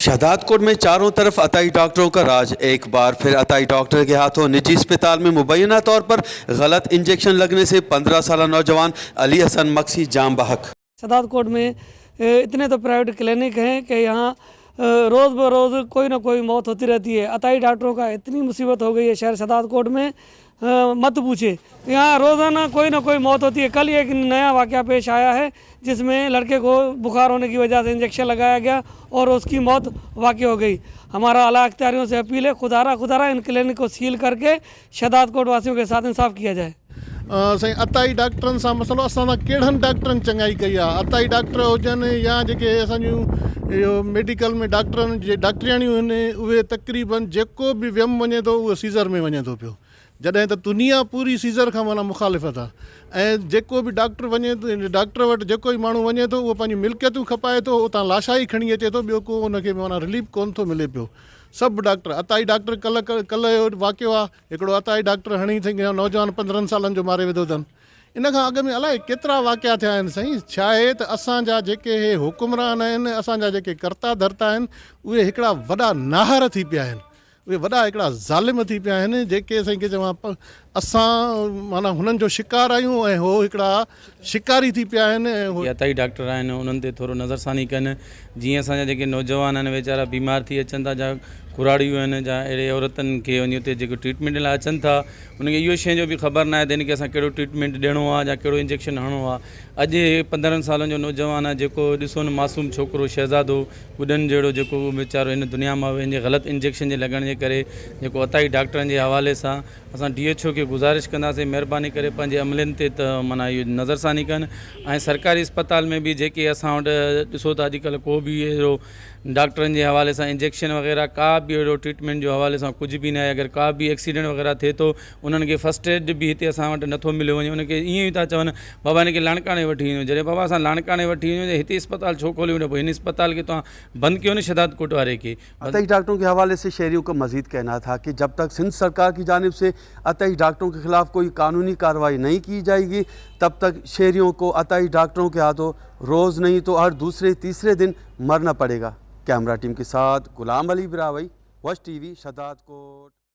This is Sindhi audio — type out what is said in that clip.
शहदादकोट में चारों तरफ अताई डॉक्टरों का राज। एक बार फिर अताई डॉक्टर के हाथों निजी अस्पताल में मुबैना तौर पर गलत इंजेक्शन लगने से 15 साल नौजवान अली हसन मक्सी जाम बहक। शहदादकोट में इतने तो प्राइवेट क्लिनिक हैं कि यहाँ रोज़ बरोज़ कोई ना कोई मौत होती रहती है। अताई डॉक्टरों का इतनी मुसीबत हो गई है शहर शहदादकोट में, मत पूछे। यहाँ रोज़ाना कोई ना कोई मौत होती है। कल एक नया वाक़या पेश आया है जिसमें लड़के को बुखार होने की वजह से इंजेक्शन लगाया गया और उसकी मौत वाक़ई हो गई। हमारा आला अख्तियारियों से अपील है, खुदारा खुदारा इन क्लिनिक को सील करके शहदादकोट वासियों के साथ इंसाफ किया जाए। سائين عطائي ڊاڪٽرن سان مسئلو اسان سان ڪهڙن ڊاڪٽرن چڱائي ڪئي آ عطائي ڊاڪٽر هجن يا جيڪي اسان جون اهو ميڊيڪل ۾ ڊاڪٽرن جي ڊاڪٽرياڻيون آهن اهي تقريبن جيڪو به ويم وڃي ٿو اهو سيزر ۾ وڃي ٿو پيو جڏهن ته دنيا پوري سيزر کان معنيٰ مخالفت آ ۽ جيڪو به ڊاڪٽر وڃي ڊاڪٽر وٽ جيڪو به ماڻهو وڃي ٿو اهو پنهنجون ملڪيتون کپائي ٿو اتان لاشا ئي کڻي اچي ٿو ٻيو ڪو ان کي معنيٰ رليف ڪونه ٿو ملي پيو سڀ ڊاڪٽر عطائي ڊاڪٽر ڪلهه ڪلهه جو واقعو آ هڪڙو عطائي ڊاڪٽر هڻي ٿي نوجوان 15 سالن جو ماري وڌو اٿن. ان کان اڳ ۾ الائي ڪيترا واقعا ٿيا آهن سائين ڇا آهي ته اسان جا جيڪي هي حڪمران آهن اسان جا جيڪي ڪرتا ڌرتا آهن اهي هڪڙا وڏا ناهر ٿي پيا آهن اهي وڏا هڪڙا ظالم ٿي پيا آهن جيڪي سائين کي چوان اسان معنيٰ هنن جو شڪار آهيون ۽ هو هڪڙا شڪاري ٿي پيا آهن ۽ هو. عطائي ڊاڪٽر آهن انهن تي ٿورو نظرثاني ڪن جيئن اسان جا جيڪي نوجوان آهن ويچارا بيمار ٿي اچن ٿا جا ڪراڙيون آهن جا اهڙي عورتن کي وڃي اتي جيڪو ٽريٽمينٽ لاء اچن ٿا انهن کي اهو شيء جو به خبر ناهي ته هن کي اسان ڪهڙو ٽريٽمينٽ ڏيڻو آهي جا ڪهڙو انجيڪشن هڻڻو آهي اڄ هي 15 سالن جو نوجوان آهي جيڪو ڏسو نه معصوم ڇوڪرو شهزادو گڏن جهڙو جيڪو ويچارو هن دنيا مان ويو هن جي غلط انجيڪشن جي لڳڻ جي ڪري جيڪو عطائي ڊاڪٽرن جي حوالي سان اسان ڊي ايڇ او کي گذارش ڪنداسين مهرباني ڪري پنهنجي عملين تي ته معنيٰ اهو نظرثاني ڪن ۽ سرڪاري اسپتال ۾ به جيڪي اسان وٽ ڏسو ته اڄڪلهه ڪو به اهڙو ڊاڪٽرن جي حوالي سان انجيڪشن وغيره ڪا به اهڙو ٽريٽمينٽ جو حوالي سان ڪجهه به ناهي اگر ڪا به ايڪسيڊنٽ وغيره ٿئي ٿو انهن کي فرسٽ ايڊ به هتي اسان وٽ نٿو مليو وڃي ان کي ائين ئي ٿا چون بابا هن کي لاڙڪاڻي وٺي وڃو جڏهن بابا اسان لاڙڪاڻي وٺي وڃون ته هتي اسپتال ڇو کولي وڃو پوء هن اسپتال کي توهان بند ڪيو نه شهداد ڪوٽ واري کي. عطائي ڊاڪٽروں کے حوالي سے شهريوں کا مزيد کهنا تھا کہ جب تک سندھ سرڪار کی جانب سے عطائي ڊاڪٽروں کے خلاف کوئی قانوني ڪارروائی نہیں کی جائے گی تب تک شہریوں کو عطائي ڈاکٹروں کے ہاتھوں روز نہیں تو ہر دوسرے تیسرے دن مرنا پڑے گا۔ کیمرہ ٹیم کے ساتھ غلام علی براوئی، وش ٹی وی، شہداد کوٹ۔